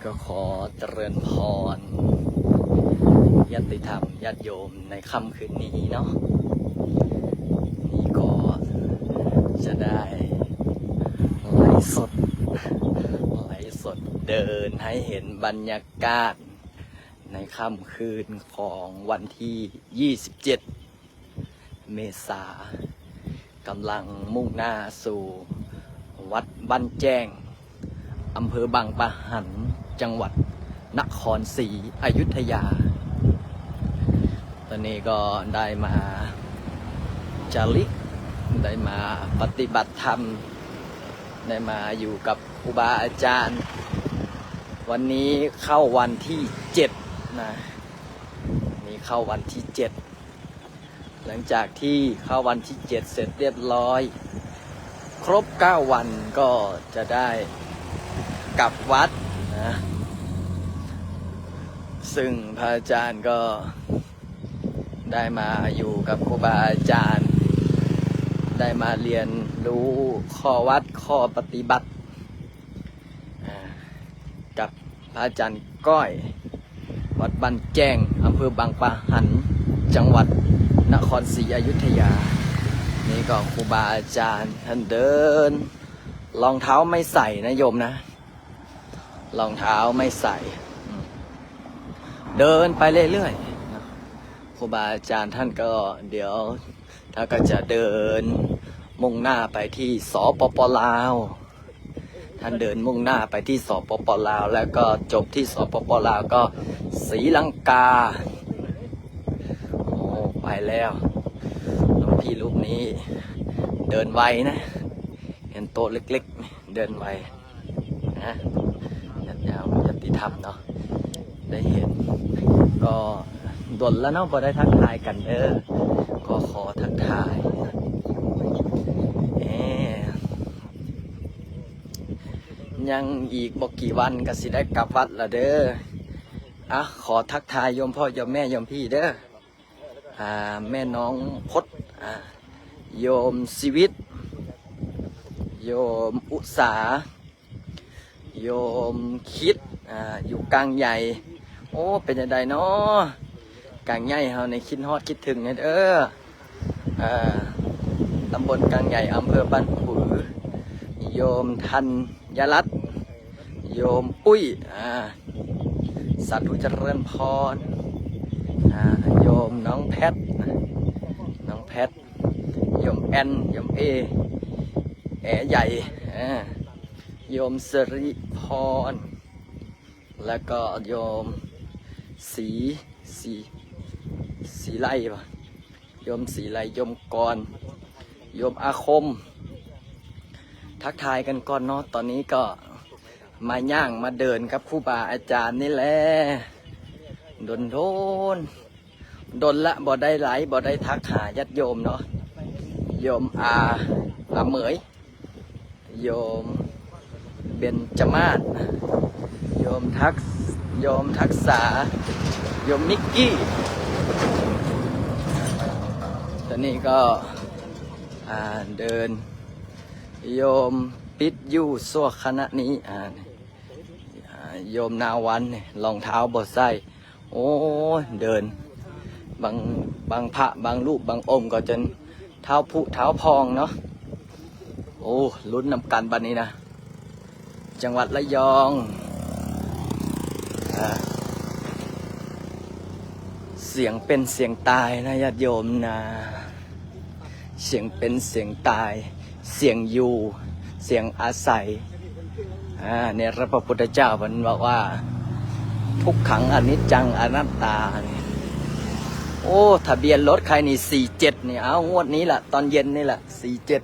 ກໍຂໍຈະເລີນພອນຍາດຕິທຳຍາດໂຍມໃນຄ່ຳຄືນນີ້ເນາະ. ນີ້ກໍຈະໄດ້ໄລຟ໌ສົດ ໄລຟ໌ສົດເດີນໃຫ້ເຫັນບັນຍາກາດໃນຄ່ຳຄືນຂອງວັນທີຍີ່ສິບເຈັດ ເມສາ ກຳລັງມຸ່ງໜ້າສູ່ວັດບ້ານແຈ້ງ ອຳເພີບາງປະຫັນ ຈັງຫວັດນະຄອນສີອະຍຸດທະຍາ. ຕອນນີ້ກໍໄດ້ມາຈາລິກ ໄດ້ມາປະຕິບັດທຳ ໄດ້ມາຢູ່ກັບຄູບາອາຈານ. ວັນນີ້ເຂົ້າວັນທີເຈັດນະ ນີ້ເຂົ້າວັນທີເຈັດ. ຫຼັງຈາກທີ່ເຂົ້າວັນທີເຈັດເສັດຮຽບຮ້ອຍ ຄົບເກົ້າວັນກໍຈະໄດ້ກັບວັດນະ, ຊຶ່ງພະອາຈານກໍໄດ້ມາຢູ່ກັບຄູບາອາຈານ ໄດ້ມາຮຽນຮູ້ຂໍ້ວັດ ຂໍ້ປະຕິບັດ ອ່າ ກັບພະອາຈານກ້ອຍ ວັດບ້ານແຈ້ງ ອຳເພີບາງປະຫັນ ຈັງຫວັດນະຄອນສີອະຍຸດທະຍາ. ນີ້ກໍຄູບາອາຈານທ່ານເດີນ ລອງເທົ້າໄມ່ໃສ່ນະໂຍມນະ ລອງເທົ້າໄມ່ໃສ່ ອືມ ເດີນໄປເລື້ອຍໆ ຄູບາອາຈານທ່ານກໍ ດຽວທ່ານກໍຈະເດີນມຸ່ງໜ້າໄປທີ່ ສປປ ລາວ. ທ່ານເດີນມຸ່ງໜ້າໄປທີ່ ສປປ ລາວ ແລ້ວກໍຈົບທີ່ ສປປ ລາວ ກໍສີລັງກາ. ໂອ້ ໄປແລ້ວ. ຫຼວງພີ່ຮູບນີ້ເດີນໄວນະ ເຫັນໂຕເລັກໆ ເດີນໄວນະ ຍາດຍາມຍາດຕິທຳເນາະ ໄດ້ເຫັນ ກໍດົນແລ້ວເນາະ ບໍ່ໄດ້ທັກທາຍກັນເດີ ກໍຂໍທັກທາຍ. ເອ ຍັງອີກບໍ່ກີ່ວັນກໍຊິໄດ້ກັບວັດລະເດີ. ອ່ະ ຂໍທັກທາຍໂຍມພໍ່ໂຍມແມ່ໂຍມພີ່ເດີ. ອ່າ ແມ່ນ້ອງພົດ ອ່າ ໂຍມຊີວິດ ໂຍມອຸດສາ ໂຍມຄິດ ອ່າ ຢູ່ກາງໃຫຍ່. ໂອ້ ເປັນຈັ່ງໃດເນາະ ກາງໃຫຍ່ເຮົານີ້ ຄິດຮອດຄິດເຖິງແດ່ເດີ. ເອີ ຕຳບົນກາງໃຫຍ່ ອຳເພີບ້ານຜື, ໂຍມທັນຍະລັດ ໂຍມປຸ້ຍ ອ່າ ສາທຸຈະເລີນພອນ ອ່າ ໂຍມນ້ອງແພັດ ນ້ອງແພັດ ໂຍມແອນ ໂຍມເອ ແອໃຫຍ່ ອ່າ ໂຍມສິລິພອນ ແລ້ວກໍໂຍມສີ ສີ ສີໄລບໍ? ໂຍມສີໄລ ໂຍມກອນ ໂຍມອາຄົມ ທັກທາຍກັນກ່ອນເນາະ. ຕອນນີ້ກໍມາຍ່າງມາເດີນກັບຄູບາອາຈານນີ້ແຫຼະ ດົນໂດນ ດົນລະບໍ່ໄດ້ໄລຟ໌ ບໍ່ໄດ້ທັກຫາຍາດໂຍມເນາະ. ໂຍມອາ ອາເໝີຍ ໂຍມເບັນຈະມາດ ໂຍມທັກ ໂຍມທັກສາ ໂຍມມິກກີ້. ຕອນນີ້ກໍ ອ່າ ເດີນ ໂຍມປິດຢູ່ຊົ່ວຂະນະນີ້ ອ່າ ອ່າ ໂຍມນາວັນນີ້ ລອງເທົ້າບໍ່ໃສ່. ໂອ້ຍ ເດີນ ບາງ ບາງພະ ບາງຮູບ ບາງອົງກໍຈົນເທົ້າຜຸເທົ້າພອງເນາະ. ໂອ້ ລຸ້ນນຳກັນບັດນີ້ນະ ຈັງຫວັດລະຍອງ ອ່າ ສຽງເປັນສຽງຕາຍນະ ຍາດໂຍມນະ. ສຽງເປັນສຽງຕາຍ ສຽງຢູ່ ສຽງອາໄສ ອ່າ ນີ້ລະພະພຸດທະເຈົ້າເພິ່ນບອກວ່າ ທຸກຂັງອະນິດຈັງອະນັດຕາ. ໂອ້ ທະບຽນລົດໃຜນີ້ ສີ່ເຈັດ ນີ້. ເອົາ ງວດນີ້ລະ ຕອນເຢັນນີ້ລະ ສີ່ເຈັດ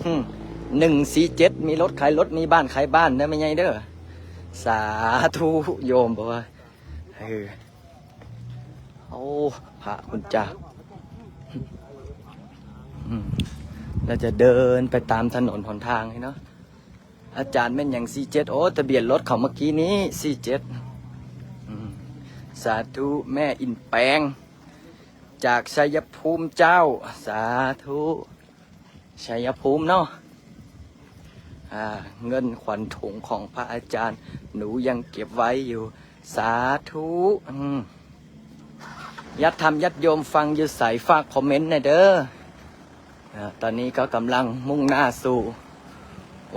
ຫຶ ໜຶ່ງສີ່ເຈັດ ມີລົດໃຜລົດ ມີບ້ານໃຜບ້ານເດີ ແມ່ໃຫຍ່ເດີ. ສາທຸໂຍມ ເພາະວ່າ ເອີ ໂອ້ ພະຄຸນເຈົ້າ ອືມ ແລ້ວຈະເດີນໄປຕາມຖະໜົນຫົນທາງເນາະ. ອາຈານແມ່ນຫຍັງ ສີ່ເຈັດ? ໂອ້ ທະບຽນລົດເຂົາເມື່ອກີ້ນີ້ ສີ່ເຈັດ. ອືມ ສາທຸ ແມ່ອິນແປງ ຈາກໄຊຍະພູມເຈົ້າ ສາທຸ. ໄຊຍະພູມເນາະ. ອ່າ ເງິນຂວັນຖົງຂອງພະອາຈານ ໜູຍັງເກັບໄວ້ຢູ່. ສາທຸ. ອືມ ຍາດທຳຍາດໂຍມຟັງຢູ່ໃສ? ຝາກຄອມເມັນແດ່ເດີ. ອ່າ ຕອນນີ້ກໍກຳລັງມຸ່ງໜ້າສູ່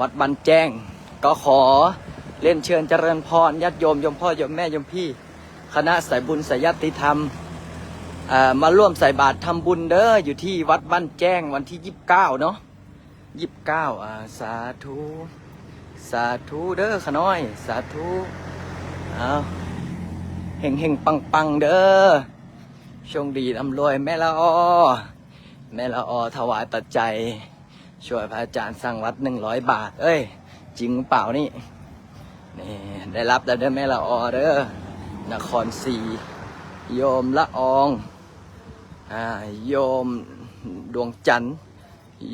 ວັດບ້ານແຈ້ງ. ກໍຂໍລຽນເຊີນຈະເລີນພອນຍາດໂຍມ, ໂຍມພໍ່, ໂຍມແມ່, ໂຍມພີ່, ຄະນະສາຍບຸນສາຍຍາດຕິທຳ ອ່າ ມາຮ່ວມໃສ່ບາດທຳບຸນເດີ ຢູ່ທີ່ວັດບ້ານແຈ້ງ ວັນທີຊາວເກົ້າເນາະ. ຊາວເກົ້າ ອ່າ ສາທຸ ສາທຸເດີຂະນ້ອຍ ສາທຸ. ເອົາ ເຮັງໆ ປັງໆ ເດີ ໂຊກດີ ລ່ຳລວຍ. ແມ່ລະອໍ ແມ່ລະອໍຖວາຍປັດໄຈຊ່ວຍພະອາຈານສ້າງວັດ ໜຶ່ງຮ້ອຍບາດ. ເອີຍ ຈິງເປົ່ານີ້? ນີ້ ໄດ້ຮັບແລ້ວເດີແມ່ລະອໍເດີ. ນະຄອນສີ ໂຍມລະອອງ ອ່າ ໂຍມດວງຈັນ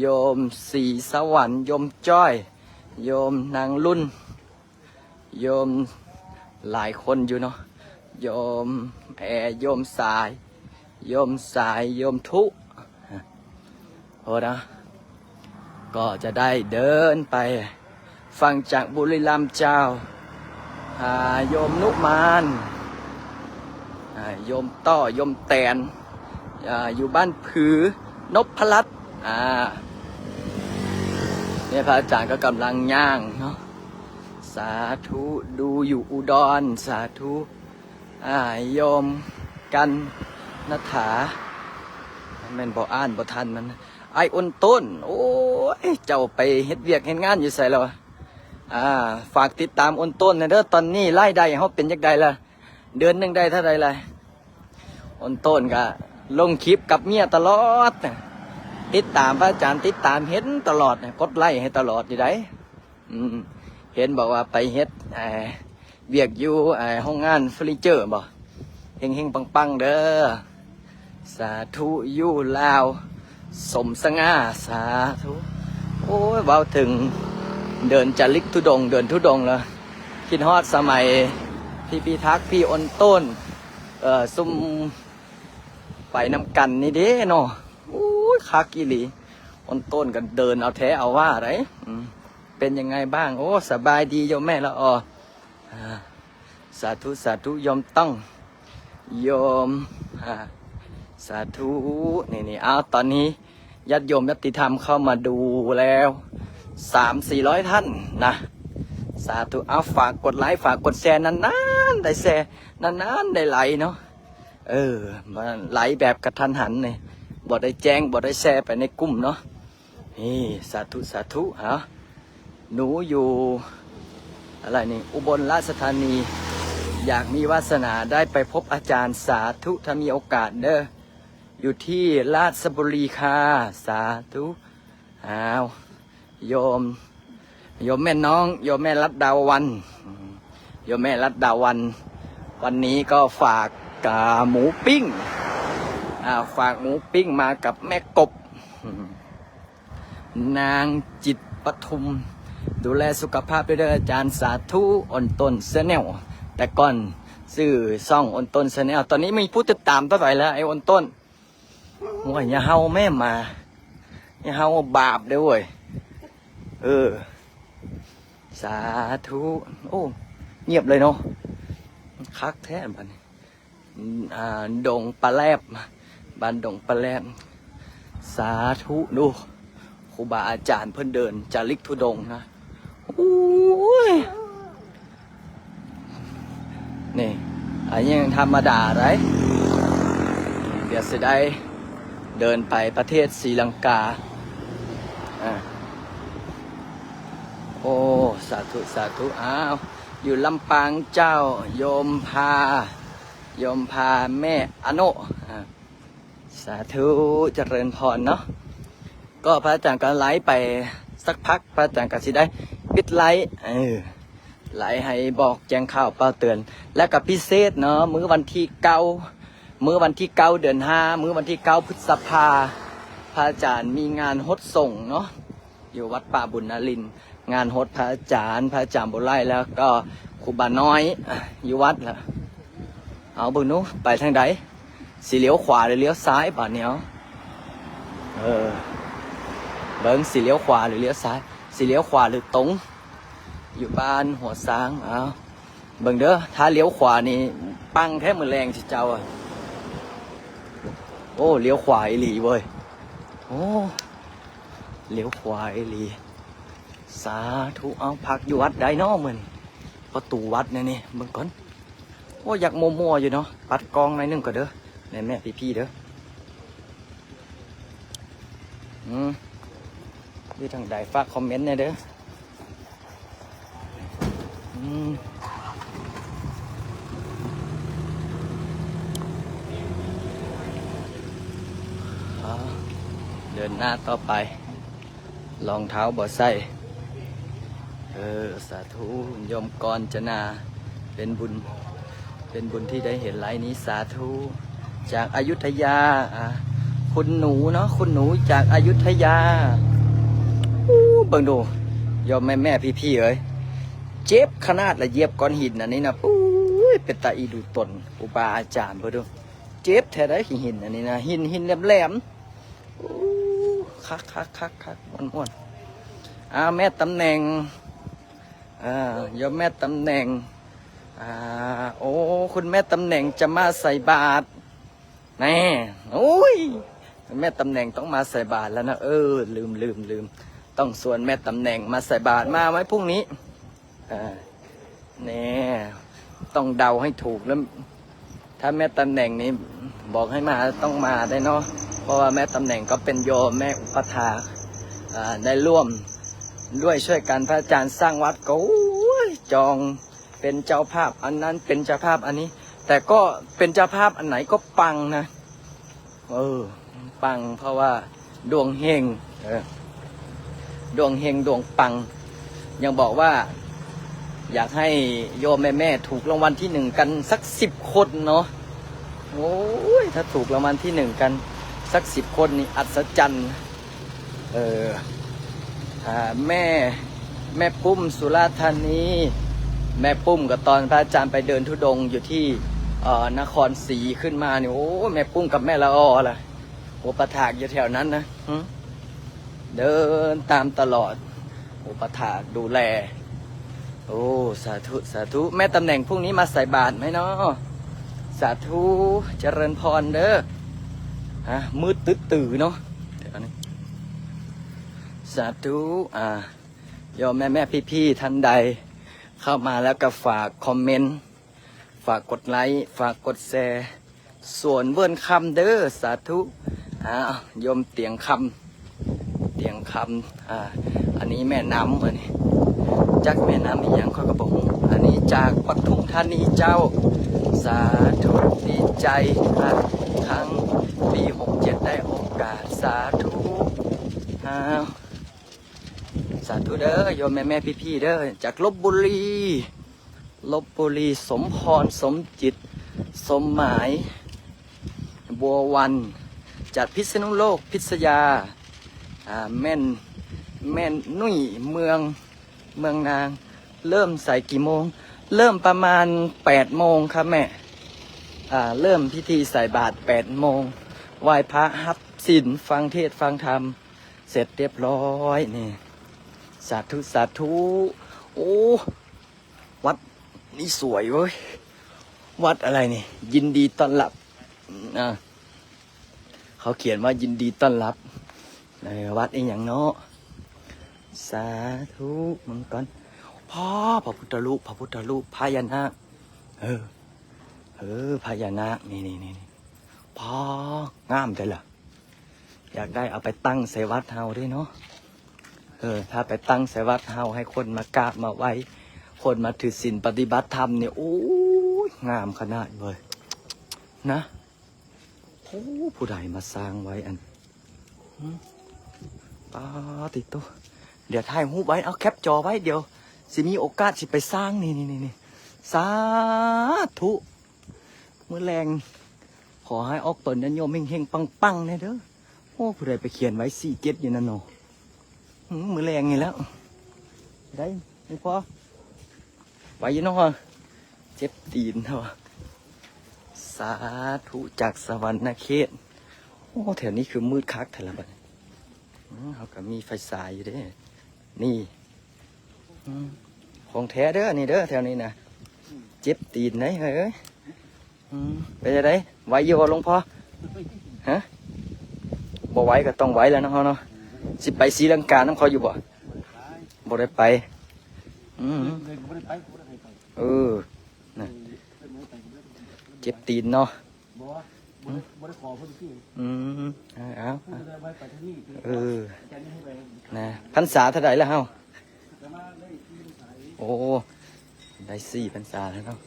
ໂຍມສີສະຫວັນ, ໂຍມຈ້ອຍ, ໂຍມນາງລຸນ, ໂຍມຫຼາຍຄົນຢູ່ເນາະ, ໂຍມແອ, ໂຍມສາຍ, ໂຍມສາຍ, ໂຍມທຸ, ໂອ້ນະ, ກໍຈະໄດ້ເດີນໄປ ຟັງຈາກບຸຣີລຳເຈົ້າ, ອ່າ ໂຍມນຸມານ, ອ່າ ໂຍມຕໍ່, ໂຍມແຕນ, ອ່າ ຢູ່ບ້ານຜື, ນົບພະລັດ, ອ່າ ນີ້ພະອາຈານກໍກຳລັງຍ່າງເນາະ. ສາທຸ ດູຢູ່ອຸດອນ, ສາທຸ. ອ່າ ໂຍມກັນນະຖາ ແມ່ນບໍ່? ອ່ານບໍ່ທັນມັນ. ອ້າຍອົນໂຕນ, ໂອ້ຍ ເຈົ້າໄປເຮັດວຽກເຮັດງານຢູ່ໃສແລ້ວ? ອ່າ ຝາກຕິດຕາມອົນໂຕນແດ່ເດີ. ຕອນນີ້ລາຍໄດ້ເຮົາເປັນຈັ່ງໃດລະ? ເດືອນໜຶ່ງໄດ້ເທົ່າໃດລະ? ອົນໂຕນກະລົງຄລິບກັບເມຍຕະຫຼອດ, ຕິດຕາມພະອາຈານ, ຕິດຕາມເຫັນຕະຫຼອດ, ກົດໄລ້ໃຫ້ຕະຫຼອດຢູ່ໃດ. ອືມ ເຫັນບອກວ່າໄປເຮັດ ເອີ ວຽກຢູ່ ເອີ ໂຮງງານເຟີນິເຈີບໍ? ເຮັງໆ ປັງໆ ເດີ. ສາທຸ. ຢູ່ລາວສົມສະຫງ່າ. ສາທຸ. ໂອ້ຍ ເວົ້າເຖິງເດີນຈາລິກທຸດົງ, ເດີນທຸດົງແລ້ວ ຄິດຮອດສະໄໝພີ່ພິທັກ, ພີ່ອົນໂຕນ, ເອີ ຊຸມໄປນຳກັນນີ້ເດ້ເນາະ. ໂອ້ຍ ຄັກອີ່ຫຼີ. ອົນໂຕນກໍເດີນເອົາແທ້ເອົາວ່າໄດ໋. ອືມ ເປັນຍັງໄງບ້າງ? ໂອ້ ສະບາຍດີໂຍມແມ່ລະອໍ. ອ່າ ສາທຸ ສາທຸ ໂຍມຕ້ອງ ໂຍມ ອ່າ ສາທຸ. ນີ້ໆ ອ້າວ ຕອນນີ້ຍາດໂຍມຍາດຕິທຳເຂົ້າມາດູແລ້ວ ສາມສີ່ຮ້ອຍທ່ານນະ. ສາທຸ. ອ້າວ ຝາກກົດໄລ ຝາກກົດແຊ ນານໆໄດ້ແຊ ນານໆໄດ້ໄລເນາະ. ເອີ ມັນໄລແບບກະທັນຫັນນີ້ ບໍ່ໄດ້ແຈ້ງ ບໍ່ໄດ້ແຊໄປໃນກຸ່ມເນາະ. ນີ້ ສາທຸ ສາທຸ. ເອົາ ໜູຢູ່ ອະໄລນີ້ ອຸບົນລາຊະທານີ ຢາກມີວາສະໜາໄດ້ໄປພົບອາຈານ. ສາທຸ ຖ້າມີໂອກາດເດີ ຢູ່ທີ່ລາຊະບູລີຄ່າ. ສາທຸ. ອ້າວ ໂຍມ ໂຍມແມ່ນ້ອງ ໂຍມແມ່ລັດດາວັນ ໂຍມແມ່ລັດດາວັນ ວັນນີ້ກໍຝາກ ອ່າ ໝູປີ້ງ ອ່າ ຝາກໝູປີ້ງມາກັບແມ່ກົບ. ນາງຈິດປະທຸມ ດູແລສຸຂະພາບດ້ວຍເດີອາຈານ. ສາທຸ. ອົນຕົ້ນແຊນແນວ ແຕ່ກ່ອນຊື່ຊ່ອງອົນຕົ້ນແຊນແນວ ຕອນນີ້ມີຜູ້ຕິດຕາມເທົ່າໃດແລ້ວ ໄອ້ອົນຕົ້ນ? ໂອ້ຍ ຢ່າເຫົ່າແມ່ໝາ ຢ່າເຫົ່າ ບາບເດ້ເວີຍ. ເອີ ສາທຸ. ໂອ້ ງຽບເລີຍເນາະ ຄັກແທ້ບັດນີ້. ອ່າ ດົງປາແລບ ບ້ານດົງປາແລບ. ສາທຸ. ດູ ຄູບາອາຈານເພິ່ນເດີນຈາລິກທຸດົງນະ. ໂອ້ຍ ນີ້ ອັນນີ້ຍັງທຳມະດາໄດ໋. ດຽວຊິໄດ້ເດີນໄປປະເທດສີລັງກາ. ອາ ໂອ້ ສາທຸ ສາທຸ. ອ້າວ ຢູ່ລຳປາງເຈົ້າ ໂຍມພາ ໂຍມພາແມ່ອະໂນ. ອາ ສາທຸ ຈະເລີນພອນເນາະ. ກໍພະອາຈານກໍໄລຟ໌ໄປສັກພັກ ພະອາຈານກໍຊິໄດ້ປິດໄລຟ໌ ເອີ ໄລຟ໌ໃຫ້ບອກແຈ້ງຂ່າວເປົ່າເຕືອນ. ແລ້ວກໍພິເສດເນາະ ມື້ວັນທີເກົ້າ ມື້ວັນທີເກົ້າເດືອນຫ້າ ມື້ວັນທີເກົ້າພຶດສະພາ ພະອາຈານມີງານຫົດສົງເນາະ ຢູ່ວັດປ່າບຸນນາລິນ. ງານຫົດພະອາຈານ ພະອາຈານບໍ່ໄດ້ ແລ້ວກໍຄູບານ້ອຍ ອາ ຢູ່ວັດລະ. ເອົາເບິ່ງດູ ໄປທາງໃດ? ຊິລ້ຽວຂວາຫຼືລ້ຽວຊ້າຍບາດນີ້? ເອົາ ເອີ ເບິ່ງ ຊິລ້ຽວຂວາຫຼືລ້ຽວຊ້າຍ? ຊິລ້ຽວຂວາຫຼືຕົງ? ຢູ່ບ້ານຫົວຊ້າງ. ອ້າວ ເບິ່ງເດີ ຖ້າລ້ຽວຂວານີ້ປັງແທ້ມື້ແລງຊິເຈົ້າ. ໂອ້ ລ້ຽວຂວາອີ່ຫຼີເວີຍ. ໂອ້ ລ້ຽວຂວາອີ່ຫຼີ. ສາທຸ. ເອົາ ພັກຢູ່ວັດໃດເນາະມື້ນີ້? ປະຕູວັດແນວນີ້ ເບິ່ງກ່ອນ. ໂອ້ ຢາກມົວໆຢູ່ເນາະ. ປັດກ້ອງໜ້ອຍໜຶ່ງກ່ອນເດີ ແມ່ໆ ພີ່ໆ ເດີ. ອືມ ຢູ່ທາງໃດ ຝາກຄອມເມັນແດ່ເດີ. ອືມ ເດີນໜ້າຕໍ່ໄປ. ລອງເທົ້າບໍ່ໃສ່. ເອີ ສາທຸ ໂຍມກອນຈະນາ ເປັນບຸນ ເປັນບຸນທີ່ໄດ້ເຫັນໄລຟ໌ນີ້. ສາທຸ. ຈາກອະຍຸດທະຍາ ອ່າ ຄຸນໜູເນາະ ຄຸນໜູຈາກອະຍຸດທະຍາ. ອູ້ ເບິ່ງດູ ໂຍມແມ່ໆ ພີ່ໆ ເອີຍ ເຈັບຂະໜາດລະຢຽບກ້ອນຫີນອັນນີ້ນະ. ປຸ້ຍ ເປັນຕາອີດູຕົນ ຄູບາອາຈານເບິ່ງດູ ເຈັບແທ້ໃດ໋. ຫີນອັນນີ້ນະ ຫີນ ຫີນແຫຼມໆ. ອູ້ ຄັກໆໆໆ ມ່ວນໆ. ອ່າ ແມ່ຕຳແໜ່ງ ອ່າ ໂຍມແມ່ຕຳແໜ່ງ ອ່າ ໂອ້ ຄຸນແມ່ຕຳແໜ່ງຈະມາໃສ່ບາດແນ່. ໂອ້ຍ ແມ່ຕຳແໜ່ງຕ້ອງມາໃສ່ບາດແລ້ວນະ. ເອີ ລືມໆໆ ຕ້ອງຊວນແມ່ຕຳແໜ່ງມາໃສ່ບາດ. ມາໄວ້ພຸ່ງນີ້. ອ່າ ແນ່ ຕ້ອງເດົາໃຫ້ຖືກແລ້ວ. ຖ້າແມ່ຕຳແໜ່ງນີ້ບອກໃຫ້ມາ ຕ້ອງມາໄດ້ເນາະ ເພາະວ່າແມ່ຕຳແໜ່ງກໍເປັນໂຍມແມ່ອຸປະຖາກ ອ່າ ໄດ້ຮ່ວມດ້ວຍຊ່ວຍກັນ. ພະອາຈານສ້າງວັດກໍ ໂອ້ຍ ຈອງເປັນເຈົ້າພາບອັນນັ້ນ ເປັນເຈົ້າພາບອັນນີ້ ແຕ່ກໍເປັນເຈົ້າພາບອັນໃດກໍປັງນະ. ເອີ ປັງ ເພາະວ່າດວງເຮັງ ເອີ ດວງເຮັງດວງປັງ. ຍັງບອກວ່າ ຢາກໃຫ້ໂຍມແມ່ໆ ຖືກລາງວັນທີໜຶ່ງກັນສັກສິບຄົນເນາະ. ໂອ້ຍ ຖ້າຖືກລາງວັນທີໜຶ່ງກັນສັກສິບຄົນນີ້ ອັດສະຈັນ. ເອີ ອ່າ ແມ່ ແມ່ປຸ້ມ ສຸລາທານີ. ແມ່ປຸ້ມກໍຕອນພະອາຈານໄປເດີນທຸດົງຢູ່ທີ່ ເອີ ນະຄອນສີຂຶ້ນມານີ້ ໂອ້ ແມ່ປຸ້ມກັບແມ່ລະອໍລະ ອຸປະຖາກຢູ່ແຖວນັ້ນນະ. ຫຶ ເດີນຕາມຕະຫຼອດ ອຸປະຖາກດູແລ. ໂອ້ ສາທຸ ສາທຸ. ແມ່ຕຳແໜ່ງພວກນີ້ມາໃສ່ບາດໄໝເນາະ? ສາທຸ ຈະເລີນພອນເດີ. ຮະ ມືດຕຶດຕື້ເນາະ ດຽວນີ້. ສາທຸ. ອ່າ ໂຍມແມ່ໆ ພີ່ໆ ທ່ານໃດເຂົ້າມາແລ້ວກໍຝາກຄອມເມັນ ຝາກກົດໄລ ຝາກກົດແຊ ສວນເວີນຄຳເດີ. ສາທຸ. ອ້າວ ໂຍມຕຽງຄຳ ຕຽງຄຳ. ອ່າ ອັນນີ້ແມ່ນ້ຳ ອັນນີ້ຈັກແມ່ນ້ຳອີ່ຫຍັງຂ້ອຍກໍບໍ່ຮູ້. ອັນນີ້ຈາກປະທຸມທານີເຈົ້າ. ສາທຸ ດີໃຈ ອ່າ ຄັ້ງປີຫົກເຈັດໄດ້ໂອກາດ. ສາທຸ. ອ້າວ ສາທຸເດີ ໂຍມແມ່ໆ ພີ່ໆ ເດີ ຈາກລົບບຸລີ ລົບບຸລີ ສົມພອນ ສົມຈິດ ສົມໝາຍ ບົວວັນ ຈາກພິສນຸໂລກ ພິຊຍາ. ອ່າ ແມ່ນ ແມ່ນນຸ້ຍ ເມືອງ ເມືອງນາງ. ເລີ່ມໃສ່ກີ່ໂມງ? ເລີ່ມປະມານແປດໂມງຄັບແມ່. ອ່າ ເລີ່ມພິທີໃສ່ບາດແປດໂມງ ໄຫວ້ພະ ຮັບສິນ ຟັງເທດຟັງທຳ ເສັດຮຽບຮ້ອຍນີ້. ສາທຸ ສາທຸ. ໂອ້ ວັດນີ້ສວຍເວີຍ. ວັດອະໄລນີ້? ຍິນດີຕ້ອນຮັບ. ອ່າ ເຂົາຂຽນວ່າ ຍິນດີຕ້ອນຮັບ. ເອີ ວັດອີ່ຫຍັງເນາະ? ສາທຸ. ເບິ່ງກ່ອນ. ພ້າ ພະພຸດທະຮູບ ພະພຸດທະຮູບ ພະຍານາກ. ເອີ ເອີ ພະຍານາກ. ນີ້ໆໆ ພ້າ ງາມແທ້ລະ. ຢາກໄດ້ເອົາໄປຕັ້ງໃສ່ວັດເຮົາເດ້ເນາະ. ເອີ ຖ້າໄປຕັ້ງໃສ່ວັດເຮົາ ໃຫ້ຄົນມາກາບມາໄຫວ້ ຄົນມາຖືສິນປະຕິບັດທຳນີ້ ໂອ້ຍ ງາມຂະໜາດເວີຍນະ. ໂອ້ ຜູ້ໃດມາສ້າງໄວ້ອັນ ຫຶ ປາຕິໂຕ. ດຽວຖ່າຍຮູບໄວ້ ເອົາແຄັບຈໍໄວ້ ດຽວຊິມີໂອກາດຊິໄປສ້າງ. ນີ້ໆໆ ສາທຸ. ມື້ແລງຂໍໃຫ້ອອກຕົນຍາດໂຍມເຮັງໆປັງໆແດ່ເດີ. ໂອ້ ຜູ້ໃດໄປຂຽນໄວ້ສີ່ເຈັດຢູ່ນັ້ນເນາະ? ຫື ມື້ແລງນີ້ແລ້ວ ໄດ້ ນີ້ພໍໄວຢູ່ເນາະ ເຈັບຕີນເນາະ. ສາທຸ ຈາກສະຫວັນນະເຂດ. ໂອ້ ແຖວນີ້ຄືມືດຄັກແທ້ລະບັດນີ້. ເຮົາກໍມີໄຟສາຍຢູ່ເດ້. ນີ້ ອືມ ຂອງແທ້ເດີ ອັນນີ້ເດີ ແຖວນີ້ນະ ເຈັບຕີນໄດ໋ເຮີ້ຍ. ອືມ ເປັນຈັ່ງໃດ ໄຫວຢູ່ບໍ່ຫຼວງພໍ່? ຮະ ບໍ່ໄຫວກໍຕ້ອງໄຫວແລ້ວເນາະ ເຮົາເນາະ. ຊິໄປສີລັງການຳເຂົາຢູ່ບໍ່? ບໍ່ໄດ້ໄປ. ອືມ ເອີ ນະ ເຈັບຕີນເນາະ. ບໍ່ ບໍ່ໄດ້ ບໍ່ໄດ້ຂໍເພິ່ນຊື່. ອືມ ເອົາ ເອີ ນະ ພັນສາເທົ່າໃດລະເຮົາ? ໂອ້ ໄດ້ສີ່ພັນສາແລ້ວເນາະ.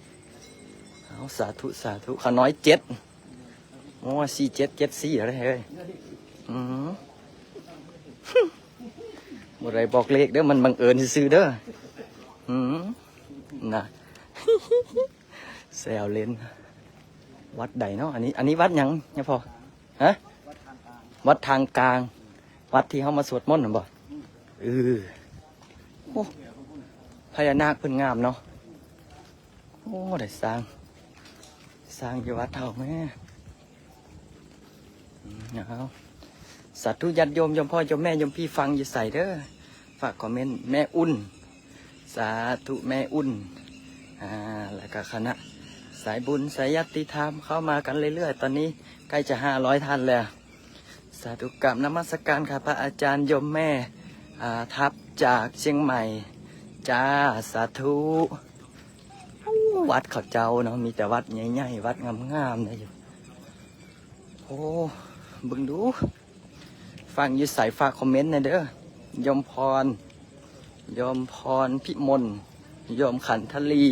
ເອົາ ສາທຸ ສາທຸ. ຂ້ານ້ອຍເຈັດ ໂອ້ ສີ່ເຈັດ ເຈັດສີ່ ເອົາເດ້ເຮີ້ຍ. ອືມ ບໍ່ໄດ້ບອກເລກເດີ ມັນບັງເອີນຊື່ໆເດີ. ອືມ ນະ ແຊວເລ່ນ. ວັດໃດເນາະ ອັນນີ້ ອັນນີ້ວັດຫຍັງຍາພໍ່? ຮະ ວັດທາງກາງ ວັດທີ່ເຮົາມາສວດມົນຫັ້ນບໍ່? ເອີ ໂອ້ ພະຍານາກເພິ່ນງາມເນາະ. ໂອ້ ໄດ້ສ້າງ ສ້າງຢູ່ວັດເຮົາແມ້. ອືມ ເອົາ ສາທຸ ຍາດໂຍມ ໂຍມພໍ່ ໂຍມແມ່ ໂຍມພີ່ ຟັງຢູ່ໃສເດີ? ຝາກຄອມເມັນ ແມ່ອຸ່ນ. ສາທຸ ແມ່ອຸ່ນ ອ່າ ແລ້ວກໍຄະນະສາຍບຸນ ສາຍຍາດຕິທຳ ເຂົ້າມາກັນເລື້ອຍໆ. ຕອນນີ້ໃກ້ຈະຫ້າຮ້ອຍທ່ານແລ້ວ. ສາທຸ ກາບນະມັດສະການຄ່າພະອາຈານ ໂຍມແມ່ ອ່າ ທັບຈາກຊຽງໃໝ່ ຈ້າ ສາທຸ. ໂອ້ ວັດເຂົາເຈົ້າເນາະ ມີແຕ່ວັດໃຫຍ່ໆ ວັດງາມໆ ໄດ້ຢູ່. ໂອ້ ເບິ່ງດູ ຟັງຢູ່ໃສ ຝາກຄອມເມັນແດ່ເດີ. ໂຍມພອນ ໂຍມພອນພິມົນ ໂຍມຂັນທະລີ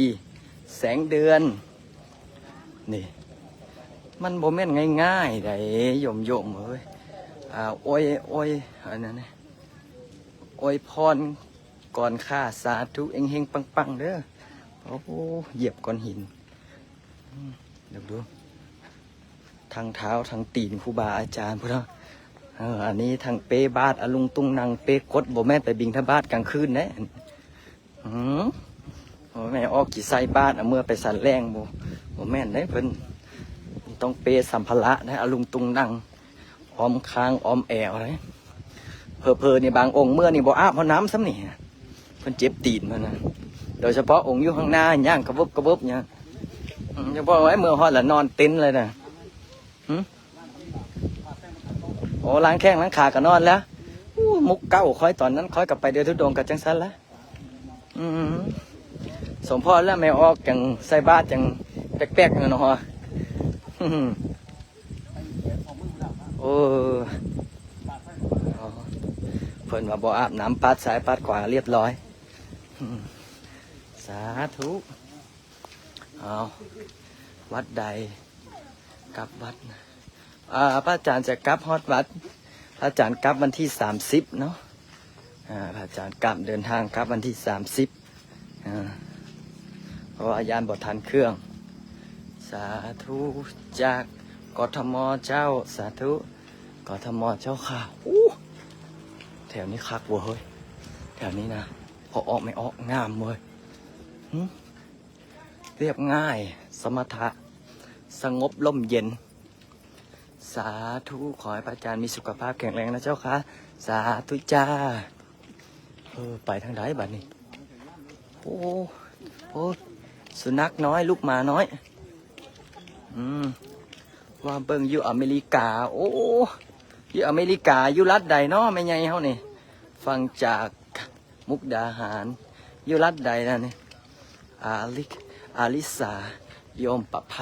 ແສງເດືອນ. ນີ້ ມັນບໍ່ແມ່ນງ່າຍໆໃດ໋ ໂຍມໆເອີຍ. ອ່າ ໂອ້ຍ ໂອ້ຍ ອັນນັ້ນ ອວຍພອນກ່ອນຄ່າ ສາທຸ ເຮັງໆ ປັງໆ ເດີ. ໂອ້ ຢຽບກ້ອນຫີນ ອືມ ເບິ່ງດູ ທັງເທົ້າທັງຕີນຄູບາອາຈານພຸ້ນເນາະ. ເອີ ອັນນີ້ທັງເປ້ບາດອະລຸງຕຸງນັງ ເປ້ກົດ ບໍ່ແມ່ນໄປບິນທະບາດກາງຄືນເດ້. ອືມ ໂອ້ຍ ແມ່ອອກຊິໃສ່ບາດ ເອົາເມືອໄປສັນແຫຼງ ບໍ່ ບໍ່ແມ່ນເດ້ເພິ່ນ. ຕ້ອງເປ້ສຳພາລະເດ້ ອະລຸງຕຸງນັງ ອ້ອມຂ້າງອ້ອມແອວເດ້. ເຜີໆນີ້ບາງອົງເມືອນີ້ບໍ່ອາບຫ້ອງນ້ຳຊ້ຳນີ້ ເພິ່ນເຈັບຕີນເພິ່ນນະ. ໂດຍສະເພາະອົງຢູ່ຂ້າງໜ້າ ຍ່າງກະເວີບກະເວີບຫຍັງ. ອືມ ຈະບອກໄວ້ເມືອຮອດລະນອນເຕັນເລີຍນະ. ຫື ໂອ້ ລ້າງແຂ້ງລ້າງຂາກໍນອນແລ້ວ. ໂອ້ ມຸກເກົ່າຂ້ອຍ ຕອນນັ້ນຂ້ອຍກໍໄປເດີນທຸດົງກໍຈັ່ງຊັ້ນລະ. ອືມ ສົມພໍແລ້ວ ແມ່ອອກຈັ່ງໃສ່ບາດຈັ່ງແປກໆ ເນາະ. ໂອ້ ເພິ່ນວ່າບໍ່ອາບນ້ຳ ປາດຊ້າຍປາດຂວາລຽບຮ້ອຍ. ອືມ ສາທຸ. ເອົາ ວັດໃດ ກັບວັດ ອ່າ ພະອາຈານຈະກັບຮອດວັດ ພະອາຈານກັບວັນທີສາມສິບເນາະ. ອ່າ ພະອາຈານກັບ ເດີນທາງກັບວັນທີສາມສິບ ອ່າ ເພາະວ່າຢ້ານບໍ່ທັນເຄື່ອງ. ສາທຸ ຈາກ ກທມ ເຈົ້າ. ສາທຸ ກທມ ເຈົ້າຂ້າ. ໂອ້ ແຖວນີ້ຄັກເວີ້ຍ ແຖວນີ້ນະ ພໍ່ອອກແມ່ອອກ ງາມເວີ້ຍ. ຫື ລຽບງ່າຍ ສະມະຖະ ສະຫງົບ ລົມເຢັນ. ສາທຸ ຂໍໃຫ້ພະອາຈານມີສຸຂະພາບແຂງແຮງນະເຈົ້າຄ່ະ. ສາທຸຈ້າ. ເອີ ໄປທາງໃດບັດນີ້? ໂອ້ ໂອ້ ສຸນັກນ້ອຍ ລູກໝານ້ອຍ. ອືມ ວ່າເບິ່ງຢູ່ອາເມລິກາ. ໂອ້ ຢູ່ອາເມລິກາ ຢູ່ລັດໃດເນາະແມ່ໃຫຍ່ເຮົານີ້? ຟັງຈາກ ມຸກດາຫານ ຢູ່ລັດໃດລະນີ້? ອາລິ ອາລິສາ ໂຍມປະໄພ.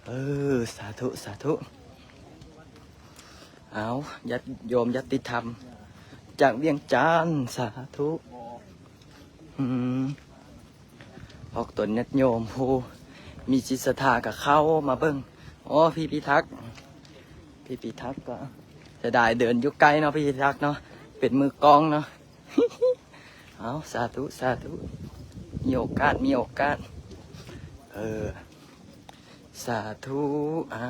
ເອີ ສາທຸ ສາທຸ. ເອົາ ຍາດໂຍມຍາດຕິທຳຈາກວຽງຈັນ. ສາທຸ. ອືມ ອອກຕົນຍາດໂຍມຜູ້ມີຈິດສັດທາກໍເຂົ້າມາເບິ່ງ. ໂອ້ ພີ່ພິທັກ ພີ່ພິທັກກໍເສຍດາຍເດີນຢູ່ໄກເນາະ ພີ່ພິທັກເນາະ ເປັນມືກ້ອງເນາະ. ເອົາ ສາທຸ ສາທຸ ມີໂອກາດ ມີໂອກາດ. ເອີ ສາທຸ. ອາ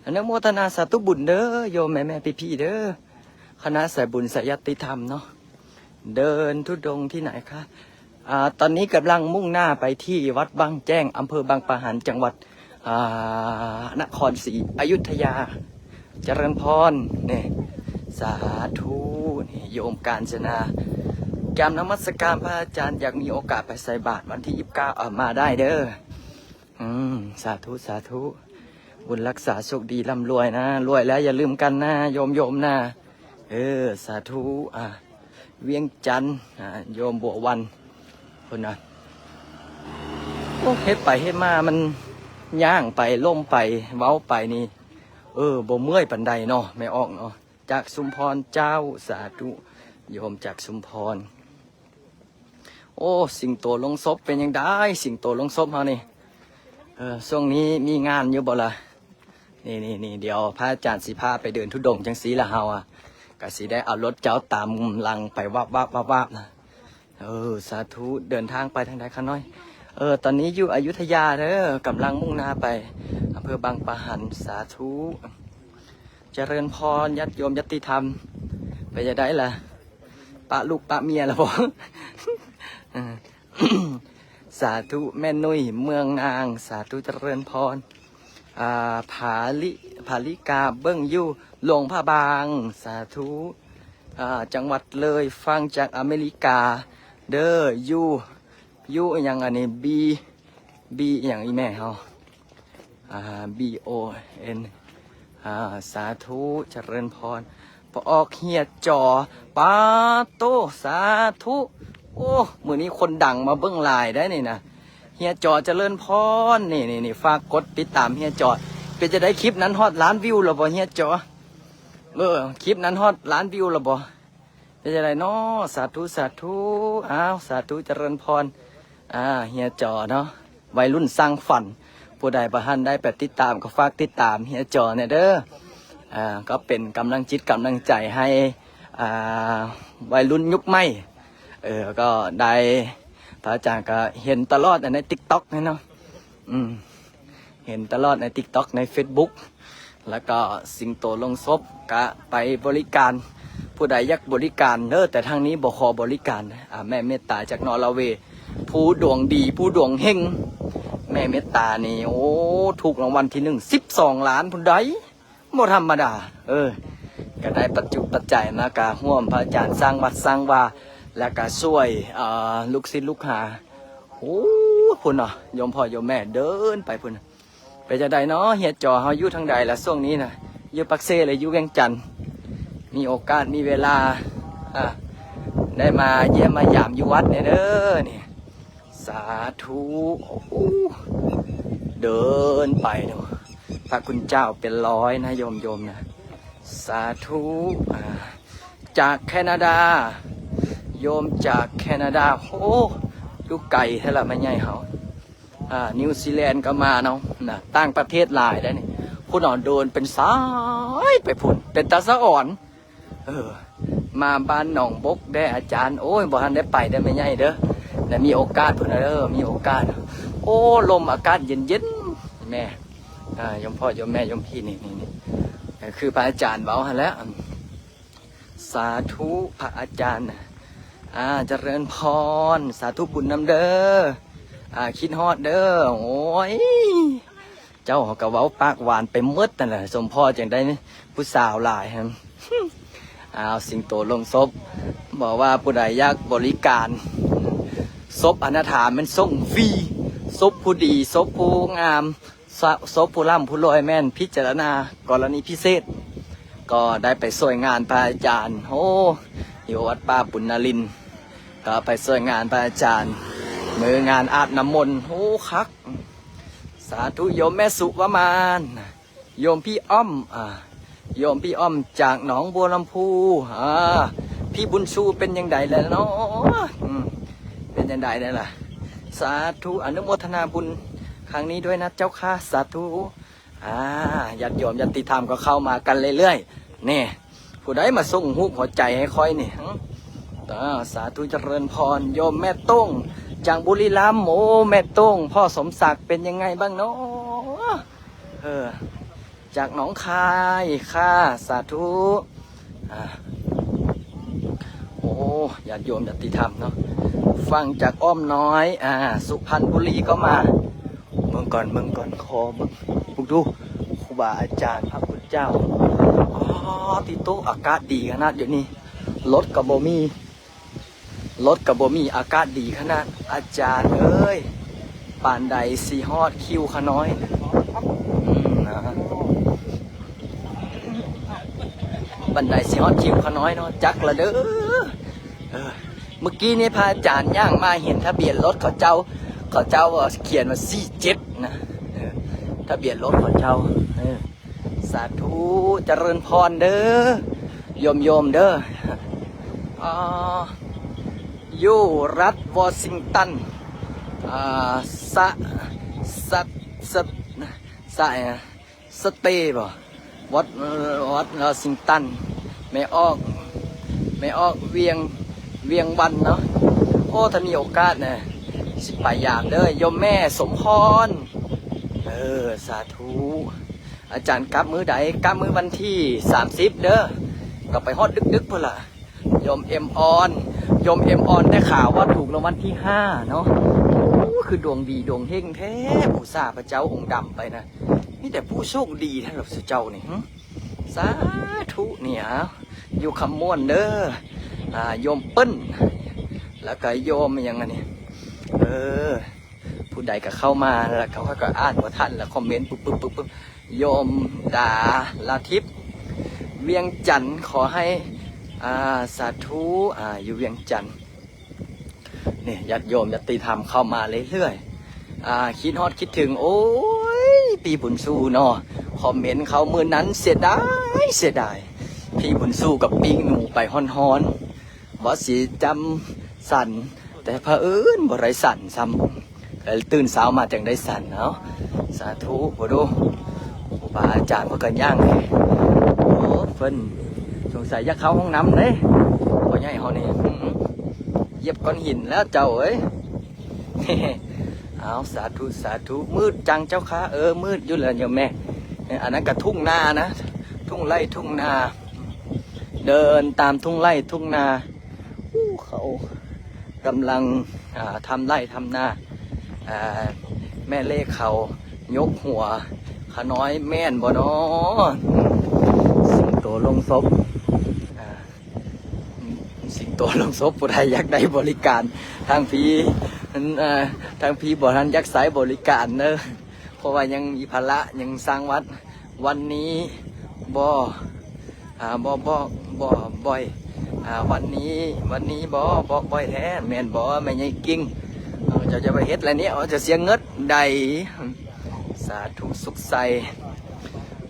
ອະນຸໂມທະນາສາທຸບຸນເດີ ໂຍມແມ່ໆ ພີ່ໆ ເດີ ຄະນະສາຍບຸນສາຍຍາດຕິທຳເນາະ. ເດີນທຸດົງທີ່ໄຫນຄະ? ອາ ຕອນນີ້ກຳລັງມຸ່ງໜ້າໄປທີ່ວັດບາງແຈ້ງ ອຳເພີບາງປະຫັນ ຈັງຫວັດ ອາ ນະຄອນສີອະຍຸດທະຍາ. ຈະເລີນພອນ ນີ້ ສາທຸ. ໂຍມການຈະນາ ກາບນະມັດສະການພະອາຈານ ຢາກມີໂອກາດໄປໃສ່ບາດວັນທີຊາວເກົ້າ ເອົາ ມາໄດ້ເດີ. ອືມ ສາທຸ ສາທຸ ບຸນຮັກສາໂຊກດີລ່ຳລວຍນະ ລວຍແລ້ວຢ່າລືມກັນນະ ໂຍມ ໂຍມນະ. ເອີ ສາທຸ ອ່າ ວຽງຈັນ ອ່າ ໂຍມບົວວັນ ພຸ້ນນະ. ໂອ້ ເຮັດໄປເຮັດມາມັນຍ່າງໄປ ລົ້ມໄປ ເວົ້າໄປນີ້ ເອີ ບໍ່ເມື່ອຍປານໃດເນາະ ແມ່ອອກເນາະ. ຈາກຊຸມພອນເຈົ້າ ສາທຸ ໂຍມຈາກຊຸມພອນ. ໂອ້ ສິງໂຕລົງສົບເປັນຈັ່ງໃດ ສິງໂຕລົງສົບເຮົານີ້? ເອີ ຊ່ວງນີ້ມີງານຢູ່ບໍ່ລະ? ນີ້ໆໆ ດຽວພະອາຈານຊິພາໄປເດີນທຸດົງຈັ່ງຊີ້ລະ ເຮົາອະ ກະຊິໄດ້ເອົາລົດເຈົ້າຕາມຫຼັງໄປວາບໆໆໆນະ. ເອີ ສາທຸ ເດີນທາງໄປທາງໃດຂະນ້ອຍ? ເອີ ຕອນນີ້ຢູ່ອະຍຸທະຍາເດີ ກຳລັງມຸ່ງໜ້າໄປອຳເພີບາງປະຫັນ. ສາທຸ ຈະເລີນພອນ ຍາດໂຍມຍາດຕິທຳ ເປັນຈັ່ງໃດລະ ປະລູກປະເມຍລະບໍ? ສາທຸ ແມ່ນຸ້ຍເມືອງນາງ ສາທຸ ຈະເລີນພອນ. ອ່າ ຜາລິ ຜາລິກາເບິ່ງຢູ່ຫຼວງພະບາງ ສາທຸ. ອ່າ ຈັງຫວັດເລີຍ ຟັງຈາກອາເມລິກາເດີ ຢູ່ ຢູ່ອີ່ຫຍັງອັນນີ້ ບີ ບີອີ່ຫຍັງອີ່ແມ່ເຮົາ ອ່າ ບີໂອເອັນ ອ່າ ສາທຸ ຈະເລີນພອນ. ປະອອກເຮຍຈໍ ປາໂຕ ສາທຸ. ໂອ້ ມື້ນີ້ຄົນດັງມາເບິ່ງຫຼາຍໄດ໋ນີ້ນະ ເຮຍຈໍ ຈະເລີນພອນ. ນີ້ໆໆ ຝາກກົດຕິດຕາມເຮຍຈໍ. ເປັນຈັ່ງໃດ ຄລິບນັ້ນຮອດລ້ານວິວແລ້ວບໍ່ ເຮຍຈໍ? ເອີ ຄລິບນັ້ນຮອດລ້ານວິວແລ້ວບໍ່? ເປັນຈັ່ງໃດເນາະ? ສາທຸ ສາທຸ. ອ້າວ ສາທຸ ຈະເລີນພອນ. ອ່າ ເຮຍຈໍເນາະ ໄວລຸ້ນສ້າງຝັນ. ຜູ້ໃດບໍ່ທັນໄດ້ໄປຕິດຕາມ ກໍຝາກຕິດຕາມເຮຍຈໍແດ່ເດີ. ອ່າ ກໍເປັນກຳລັງຈິດກຳລັງໃຈໃຫ້ ອ່າ ໄວລຸ້ນຍຸກໃໝ່. ເອີ ກໍໄດ້ ພະອາຈານກໍເຫັນຕະຫຼອດໃນຕິກຕັອກເນາະ. ອືມ ເຫັນຕະຫຼອດໃນຕິກຕັອກ ໃນເຟສບຸກ ແລ້ວກໍສິງໂຕລົງສົບກະໄປບໍລິການ. ຜູ້ໃດຢາກບໍລິການເດີ ແຕ່ທາງນີ້ບໍ່ຂໍບໍລິການ. ອ່າ ແມ່ເມດຕາຈາກນໍເວ ຜູ້ດວງດີ ຜູ້ດວງເຮັງ ແມ່ເມດຕານີ້ ໂອ້ ຖືກລາງວັນທີໜຶ່ງ ສິບສອງລ້ານພຸ້ນໃດ໋ ບໍ່ທຳມະດາ. ເອີ ກະໄດ້ປັດຈຸປັດໄຈມາ ກະຮ່ວມພະອາຈານສ້າງວັດສ້າງວາ ແລ້ວກະຊ່ວຍ ເອີ ລູກສິດລູກຫາ. ໂອ້ ພຸ້ນເນາະ ໂຍມພໍ່ໂຍມແມ່ເດີນໄປພຸ້ນ. ເປັນຈັ່ງໃດເນາະ ເຮຍຈໍ ເຮົາຢູ່ທາງໃດລະຊ່ວງນີ້ນະ? ຢູ່ປາກເຊ ຫຼື ຢູ່ວຽງຈັນ? ມີໂອກາດມີເວລາ ອ່າ ໄດ້ມາຢ້ຽມມາຢາມຢູ່ວັດແດ່ເດີນີ້. ສາທຸ. ໂອ້ ເດີນໄປເນາະ ພະຄຸນເຈົ້າເປັນຮ້ອຍນະ ໂຍມໆນະ. ສາທຸ. ອ່າ ຈາກແຄນາດາ ໂຍມຈາກແຄນາດາ. ໂອ້ ຢູ່ໄກແທ້ລະແມ່ໃຫຍ່ເຮົາ. ອ່າ ນິວຊີແລນກໍມາເນາະ ນະ ຕ່າງປະເທດຫຼາຍໄດ໋ນີ້. ພຸ້ນເນາະ ເດີນເປັນສາຍໄປພຸ້ນ ເປັນຕາສະອອນ. ເອີ ມາບ້ານໜອງບົກແດ່ອາຈານ. ໂອ້ຍ ບໍ່ທັນໄດ້ໄປເດີແມ່ໃຫຍ່ເດີ ໄດ້ມີໂອກາດພຸ້ນນະເດີ ມີໂອກາດ. ໂອ້ ລົມອາກາດເຢັນໆ ແມ່ ອ່າ ໂຍມພໍ່ໂຍມແມ່ໂຍມພີ່ ນີ້ໆໆ ຄືພະອາຈານເວົ້າຫັ້ນແຫຼະ. ສາທຸ ພະອາຈານ ອ່າ ຈະເລີນພອນ. ສາທຸບຸນນຳເດີ ອ່າ ຄິດຮອດເດີ. ໂອ້ຍ ເຈົ້າກໍເວົ້າປາກຫວານໄປໝົດນັ້ນແຫຼະ ສົມພໍຈັ່ງໄດ້ຜູ້ສາວຫຼາຍ. ອ້າວ ສິງໂຕລົງສົບ ບອກວ່າຜູ້ໃດຢາກບໍລິການ ສົບອະນາຖາແມ່ນສົ່ງຟຣີ ສົບຜູ້ດີ ສົບຜູ້ງາມ ສະ ສົບຜູ້ລ່ຳຜູ້ລວຍແມ່ນພິຈາລະນາກໍລະນີພິເສດ. ກໍໄດ້ໄປຊ່ວຍງານພະອາຈານ ໂອ້ ຢູ່ວັດປ່າບຸນນາລິນ ກໍໄປຊ່ວຍງານພະອາຈານ ມື້ງານອາບນ້ຳມົນ. ໂອ້ ຄັກ. ສາທຸ. ໂຍມແມ່ສຸວະມານ ໂຍມພີ່ອ້ອມ ອ່າ ໂຍມພີ່ອ້ອມຈາກໜອງບົວລຳພູ. ອ່າ ພີ່ບຸນຊູເປັນຈັ່ງໃດແລ້ວເນາະ? ອືມ ເປັນຈັ່ງໃດແລ້ວລະ? ສາທຸ ອະນຸໂມທະນາບຸນຄັ້ງນີ້ດ້ວຍນະເຈົ້າຂ້າ. ສາທຸ. ອ່າ ຍາດໂຍມຍາດຕິທຳກໍເຂົ້າມາກັນເລື້ອຍໆ ແນ່ ຜູ້ໃດມາສົ່ງຮູບຫົວໃຈໃຫ້ຂ້ອຍນີ້? ອ່າ ສາທຸ ຈະເລີນພອນ. ໂຍມແມ່ໂຕ້ງຈາກບຸລີລຳ. ໂອ້ ແມ່ໂຕ້ງ ພໍ່ສົມສັກເປັນຍັງໄງບ້າງເນາະ? ເອີ ຈາກໜອງຄາຍຄ່າ. ສາທຸ. ອ່າ ໂອ້ ຍາດໂຍມຍາດຕິທຳເນາະ ຟັງຈາກອ້ອມນ້ອຍ. ອ່າ ສຸພັນບຸລີກໍມາ. ເບິ່ງກ່ອນ ເບິ່ງກ່ອນ ຂໍເບິ່ງ ເບິ່ງດູ ຄູບາອາຈານ ພະຄຸນເຈົ້າ. ອໍ ຕິໂຕ ອາກາດດີຂະໜາດຢູ່ນີ້. ລົດກໍບໍ່ມີ ລົດກໍບໍ່ມີ ອາກາດດີຂະໜາດ. ອາຈານເອີຍ ປານໃດຊິຮອດຄິວຂະນ້ອຍ? ອືມ ນະ ປານໃດຊິຮອດຄິວຂະນ້ອຍເນາະ? ຈັກລະເດີ. ເອີ ມື້ກີ້ນີ້ພະອາຈານຍ່າງມາເຫັນທະບຽນລົດເຂົາເຈົ້າ ເຂົາເຈົ້າຂຽນວ່າສີ່ເຈັດນະ. ເອີ ທະບຽນລົດເຂົາເຈົ້າ. ເອີ ສາທຸ ຈະເລີນພອນເດີ ໂຍມໆເດີ. ອາ ຢູ່ລັດວໍຊິງຕັນ ອາ ສະ ສະ ສະ ສະ ສະເຕບໍ? ວັດ ວັດວໍຊິງຕັນ ແມ່ອອກ ແມ່ອອກວຽງ ວຽງວັນເນາະ. ໂອ້ ຖ້າມີໂອກາດນະ ຊິໄປຢາມເດີ ໂຍມແມ່ສົມພອນ. ເອີ ສາທຸ. ອາຈານກັບມື້ໃດ? ກັບມື້ວັນທີສາມສິບເດີ ກໍໄປຮອດດຶກໆພຸ້ນລະ. ໂຍມເອັມອອນ ໂຍມເອັມອອນ ໄດ້ຂ່າວວ່າຖືກລາງວັນທີຫ້າເນາະ. ໂອ້ ຄືດວງດີດວງເຮັງແທ້ ບູຊາພະເຈົ້າອົງດຳໄປນະ ມີແຕ່ຜູ້ໂຊກດີແທ້ລະເຈົ້ານີ້. ຫຶ ສາທຸ. ນີ້ ເອົາ ຢູ່ຄຳມ່ວນເດີ ອາ ໂຍມເປີ້ນ ແລ້ວກໍໂຍມຫຍັງອັນນີ້ ເອີ ຜູ້ໃດກໍເຂົ້າມາ ແລ້ວກໍຂ້ອຍກໍອ່ານບໍ່ທັນ ແລ້ວຄອມເມັນປຶບໆໆໆ. ໂຍມດາລາທິບ ວຽງຈັນ ຂໍໃຫ້ ອາ ສາທຸ ອາ ຢູ່ວຽງຈັນ. ນີ້ ຍາດໂຍມຍາດຕິທຳເຂົ້າມາເລື້ອຍໆ ອາ ຄິດຮອດຄິດເຖິງ ໂອ້ຍ ພີ່ບຸນຊູເນາະ. ຄອມເມັນເຂົ້າມື້ນັ້ນ ເສຍດາຍ ເສຍດາຍ ພີ່ບຸນຊູກັບປີ້ງໜູໄປຮ້ອນໆ ວ່າຊິຈຳສັນ ແຕ່ພະເອີນບໍ່ໄດ້ສັນຊ້ຳ ເອີ ຕື່ນເຊົ້າມາຈັ່ງໄດ້ສັນ. ເອົາ ສາທຸ. ໂອ້ໂດ ຄູບາອາຈານເພິ່ນກໍຍ່າງ ໂອ້ ເພິ່ນສົງໄສຢາກເຂົ້າຫ້ອງນ້ຳເດ້ ພໍ່ໃຫຍ່ເຮົານີ້. ຫື ຢຽບກ້ອນຫີນແລ້ວເຈົ້າເອີຍ. ເອົາ ສາທຸ ສາທຸ. ມືດຈັງເຈົ້າຄະ? ເອີ ມືດຢູ່ແລ້ວໂຍມແມ່. ອັນນັ້ນກໍທົ່ງນານະ ທົ່ງໄຮ່ທົ່ງນາ ເດີນຕາມທົ່ງໄຮ່ທົ່ງນາ. ອູ້ ເຂົາກຳລັງ ອ່າ ທຳໄຮ່ທຳນາ. ອ່າ ແມ່ເລກເຂົາຍົກຫົວຂະນ້ອຍແມ່ນບໍ່ນໍ? ສິງໂຕລົງສົບ ອ່າ ສິງໂຕລົງສົບ ຜູ້ໃດຢາກໄດ້ບໍລິການ ທາງພີ້ ເອີ ທາງພີ້ບໍ່ທັນຢາກໃຊ້ບໍລິການເດີ ເພາະວ່າຍັງມີພາລະ ຍັງສ້າງວັດ. ວັນນີ້ບໍ່ ອ່າ ບໍ່ ບໍ່ ບໍ່ ບໍ່ ອ່າ ວັນນີ້ ວັນນີ້ບໍ່ ບໍ່ ບໍ່ແທ້ ແມ່ນບໍ່ແມ່ໃຫຍ່ກິ່ງ? ເອີ ເຈົ້າຈະໄປເຮັດແລ້ວນີ້ ເຈົ້າເສຍເງິນໃດ. ສາທຸ ສຸກໄຊ.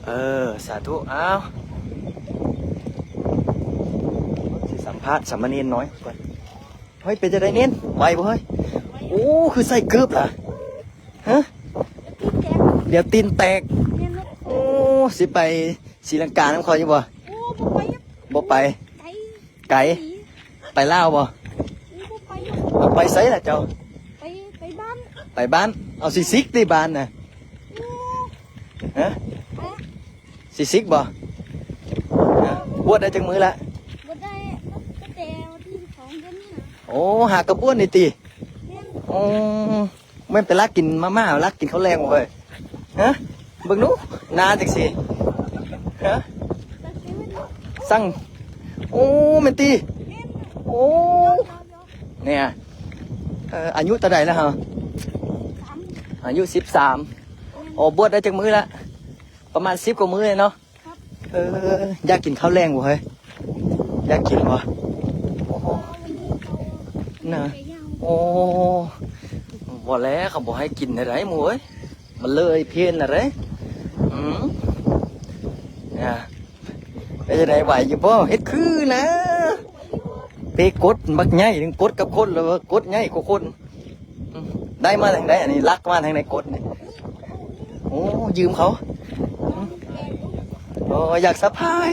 ເອີ ສາທຸ. ອ້າວ ຊິສຳພາດສາມະເນນນ້ອຍກ່ອນ. ເຮີ້ຍ ເປັນຈັ່ງໃດເນນ ໄຫວບໍ່ເຮີ້ຍ? ໂອ້ ຄືໃສ່ເກີບລະ? ຮະ ດຽວຕີນແຕກ. ໂອ້ ຊິໄປສີລັງການຳຂ້ອຍຢູ່ບໍ່? ໂອ້ ບໍ່ໄປ ບໍ່ໄປ. ໄກ ໄກ ໄປລາວບໍ່? ໂອ້ ບໍ່ໄປ. ເອົາ ໄປໃສລະເຈົ້າ? ໄປ ໄປບ້ານ ໄປບ້ານ. ເອົາ ຊິສິກຕິບ້ານນະ? ໂອ້ ຮະ ໄປ ຊິສິກບໍ່? ຮະ ບວດໄດ້ຈັກມື້ລະ? ບວດໄດ້ຕັ້ງແຕ່ວັນທີສິບສອງເດືອນນີ້ນະ. ໂອ້ ຫາກະບວດນີ້ຕິ? ແມ່ນ. ໂອ້ ແມ່ນໄປລັກກິນມາມ່າ ລັກກິນເຂົ້າແລງບໍ່ເຮີ້ຍ? ຮະ ເບິ່ງດູ ໜ້າຈັ່ງຊີ້ ຮະ ສັ່ງ ໂອ້ ແມ່ນຕິ? ແມ່ນ. ໂອ້ ແມ່ນ. ແມ່ນ ແມ່ນ. ແມ່ນ. ເອີ ອາຍຸເທົ່າໃດແລ້ວເຮົາ? ສິບສາມ. ອາຍຸສິບສາມ. ແມ່ນ. ໂອ້ ບວດໄດ້ຈັກມື້ລະ? ປະມານສິບກວ່າມື້ເນາະ. ເອີ ຢາກກິນເຂົ້າແລງບໍ່ເຮີ້ຍ? ຢາກກິນບໍ່? ນະ ໂອ້ ບໍ່ແລ້ວ ເຂົາບໍ່ໃຫ້ກິນແນວໃດໝູ່ເອີຍ ມັນເລີຍເພນແລ້ວເດ້. ອືມ ນະ ເປັນຈັ່ງໃດ ໄຫວຢູ່ບໍ່? ເຮັດຄືນະ ເປກົດບັກໃຫຍ່ ກົດກັບຄົນ ແລ້ວກໍກົດໃຫຍ່ກວ່າຄົນ. ອືມ ໄດ້ມາທາງໃດ? ອັນນີ້ລັກມາທາງໃດກົດນີ້? ໂອ້ ຢືມເຂົາ. ອືມ ໂອ້ ຢາກສະພາຍ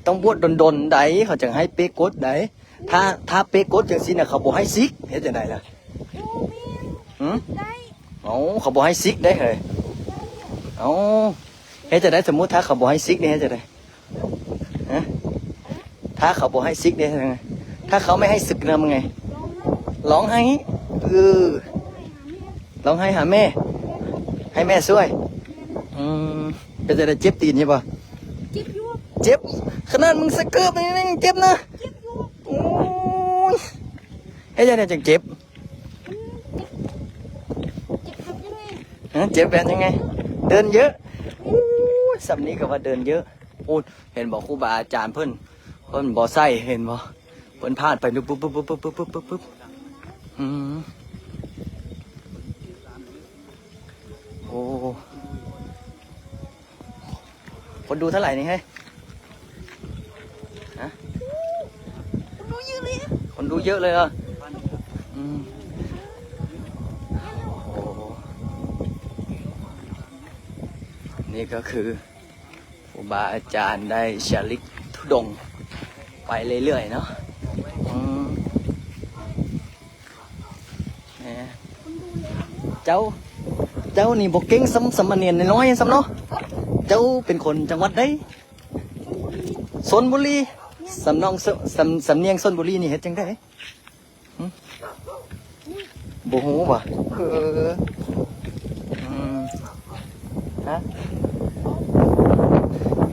ຕ້ອງບວດດົນໆໃດ ເຂົາຈັ່ງໃຫ້ເປກົດໃດ. ຖ້າ ຖ້າເປກົດຈັ່ງຊີ້ນະ ເຂົາບໍ່ໃຫ້ສິກ ເຮັດຈັ່ງໃດລະ? ໂອ້ ແມ່ນ. ຫື? ໄດ້. ເອົ້າ ເຂົາບໍ່ໃຫ້ສິກເດ້ເຮີ້ຍ. ເອົ້າ ເຮັດຈັ່ງໃດ? ສົມມຸດຖ້າເຂົາບໍ່ໃຫ້ສິກນີ້ ເຮັດຈັ່ງໃດ? ຮະ ຖ້າເຂົາບໍ່ໃຫ້ສິກເດ້ ທຳໄງ? ຖ້າເຂົາໄມ່ໃຫ້ສຶກທຳໄງ? ຮ້ອງໄຫ້. ເອີ ຮ້ອງໄຫ້ຫາແມ່ ໃຫ້ແມ່ຊ່ວຍ. ອືມ ເປັນຈັ່ງໃດ? ເຈັບຕີນຢູ່ບໍ່? ເຈັບຢູ່. ເຈັບ? ຂະໜາດມຶງໃສ່ເກີບຍັງເຈັບນະ. ເຈັບຢູ່. ເຮັດຈັ່ງໃດຈັ່ງເຈັບ? ເຈັບແບບຍັງໄງ? ຮະ? ເຈັບແບບຍັງໄງ? ເດີນເຍີະ. ໂອ້ຍ ສ່ຳນີ້ກໍວ່າເດີນເຍີະ. ໂອ້ຍ ເຫັນບໍ່ ຄູບາອາຈານເພິ່ນ ເພິ່ນບໍ່ໃສ່ ເຫັນບໍ່? ເພິ່ນຜ່ານໄປ ປຶບ ປຶບ ປຶບ ອືມ ໂອ້ ຄົນດູເທົ່າໃດນີ້ເຮີ້ຍ? ຮະ? ຄົນດູເຍີະເລີຍ ຄົນດູເຍີະເລີຍເຫລອ? ອືມ ໂອ້ ນີ້ກໍຄື ຄູບາອາຈານໄດ້ຈາລິກທຸດົງໄປເລື້ອຍໆເນາະ. ອືມ ແໝ ເຈົ້າ ເຈົ້ານີ້ບໍ່ເກັ່ງສ່ຳສາມະເນນນ້ອຍໆຊ້ຳເນາະ. ເຈົ້າເປັນຄົນຈັງຫວັດໃດ? ຊົນບຸລີ. ສຳນອງ ສຳ ສຳນຽງຊົນບຸລີນີ້ເຮັດຈັ່ງໃດ? ຫຶ? ບໍ່ຮູ້ຫວາ? ເອີ ອືມ ຮະ?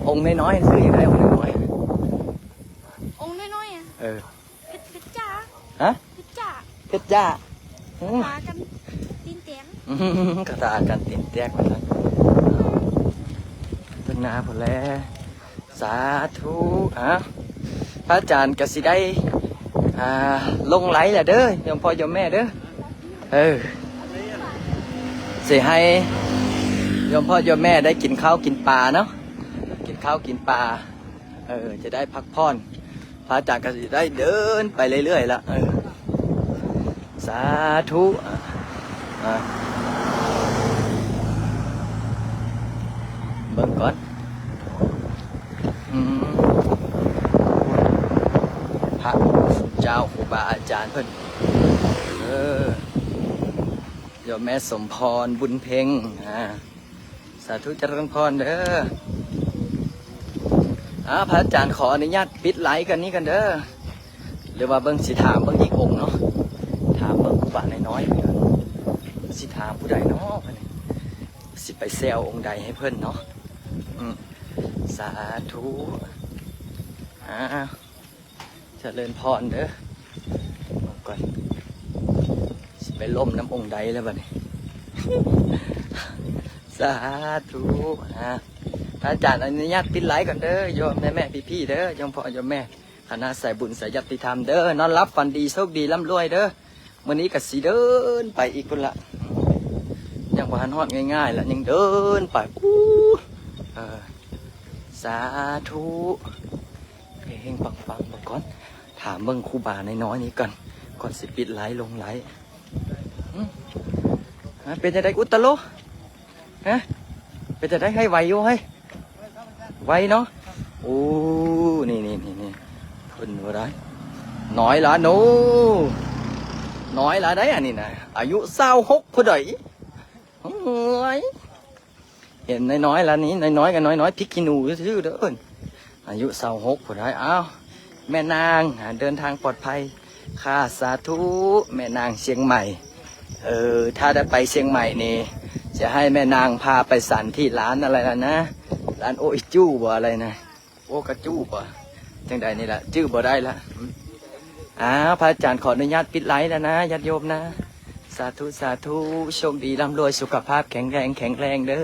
ອົງນ້ອຍໆ ຊື່ຫຍັງໄດ໋? ອົງນ້ອຍໆ ອົງນ້ອຍໆ ອະ? ເອີ ເພັດ ເພັດຈ້າ. ຮະ? ເພັດຈ້າ ເພັດຈ້າ. ອືມ ກະຕາກັນຕີນແຕກ. ອືມ ກະຕາກັນຕີນແຕກວ່າຊັ້ນ. ເທິງໜ້າພຸ້ນແຫຼະ. ສາທຸ. ອາ ພະອາຈານກະຊິໄດ້ ອ່າ ລົງໄລແລ້ວເດີ ໂຍມພໍ່ໂຍມແມ່ເດີ. ເອີ ຊິໃຫ້ໂຍມພໍ່ໂຍມແມ່ໄດ້ກິນເຂົ້າກິນປາເນາະ ກິນເຂົ້າກິນປາ. ເອີ ຈະໄດ້ພັກຜ່ອນ ພະອາຈານກໍຊິໄດ້ເດີນໄປເລື້ອຍໆລະ. ເອີ ສາທຸ. ອາ ອາ ເບິ່ງກ່ອນ. ອືມ ພະເຈົ້າ ຄູບາອາຈານເພິ່ນ. ເອີ ໂຍມແມ່ສົມພອນ ບຸນເພັງ. ອາ ສາທຸ ຈະເລີນພອນເດີ. ອາ ພະອາຈານຂໍອະນຸຍາດປິດໄລກັນນີ້ກັນເດີ ຫຼືວ່າເບິ່ງ ຊິຖາມເບິ່ງອີກອົງເນາະ ຖາມເບິ່ງຄູບານ້ອຍໆ ຊິຖາມຜູ້ໃດເນາະ ບັດນີ້ ຊິໄປແຊວອົງໃດໃຫ້ເພິ່ນເນາະ. ອືມ ສາທຸ. ອາ ຈະເລີນພອນເດີ. ເບິ່ງກ່ອນ ຊິໄປລົມນຳອົງໃດແລ້ວບັດນີ້. ສາທຸ. ອາ ພະອາຈານອະນຸຍາດປິດໄລກ່ອນເດີ ໂຍມແມ່ໆ ພີ່ໆ ເດີ ໂຍມພໍ່ໂຍມແມ່ ຄະນະສາຍບຸນສາຍຍາດຕິທຳເດີ. ນອນຫຼັບຝັນດີ ໂຊກດີ ລ່ຳລວຍເດີ. ມື້ນີ້ກໍຊິເດີນໄປອີກພຸ້ນລະ ຍັງບໍ່ທັນຮອດງ່າຍໆລະ ຍັງເດີນໄປ. ອູ້ ເອີ ສາທຸ ເຮັງໆ ປັງໆ. ເບິ່ງກ່ອນ ຖາມເບິ່ງຄູບານ້ອຍໆນີ້ກ່ອນ ກ່ອນຊິປິດໄລລົງໄລ. ຫຶ? ເປັນຈັ່ງໃດອຸດຕະໂລ? ຮະ? ເປັນຈັ່ງໃດ? ໃຫ້ໄວຢູ່ເຮີ້ຍ ໄວເນາະ. ໂອ້ ນີ້ໆໆ ເພິ່ນບໍ່ໄດ້ ນ້ອຍລະໂນ ນ້ອຍລະໄດ໋ ອັນນີ້ນະ ອາຍຸຊາວຫົກຜູ້ໃດ. ໂອ້ຍ ເຫັນນ້ອຍໆລະນີ້ ນ້ອຍໆກໍນ້ອຍໆ ພິກຂີ້ໜູຊື່ໆເດີ. ອາຍຸຊາວຫົກຜູ້ໃດ. ອ້າວ ແມ່ນາງ ເດີນທາງປອດໄພ. ຄ່າ ສາທຸ ແມ່ນາງຊຽງໃໝ່. ເອີ ຖ້າໄດ້ໄປຊຽງໃໝ່ນີ້ ຈະໃຫ້ແມ່ນາງພາໄປສັນທີ່ຮ້ານອະໄລລະນະ ຮ້ານໂອອິຈູບໍ່ ອະໄລນະ ໂອກາຈູບໍ່ ຈັ່ງໃດນີ້ລະ ຈື່ບໍ່ໄດ້ລະ. ອາ ພະອາຈານຂໍອະນຸຍາດປິດໄລແລ້ວນະ ຍາດໂຍມນະ. ສາທຸ ສາທຸ ໂຊກດີລ່ຳລວຍ ສຸຂະພາບແຂງແຮງ ແຂງແຮງເດີ.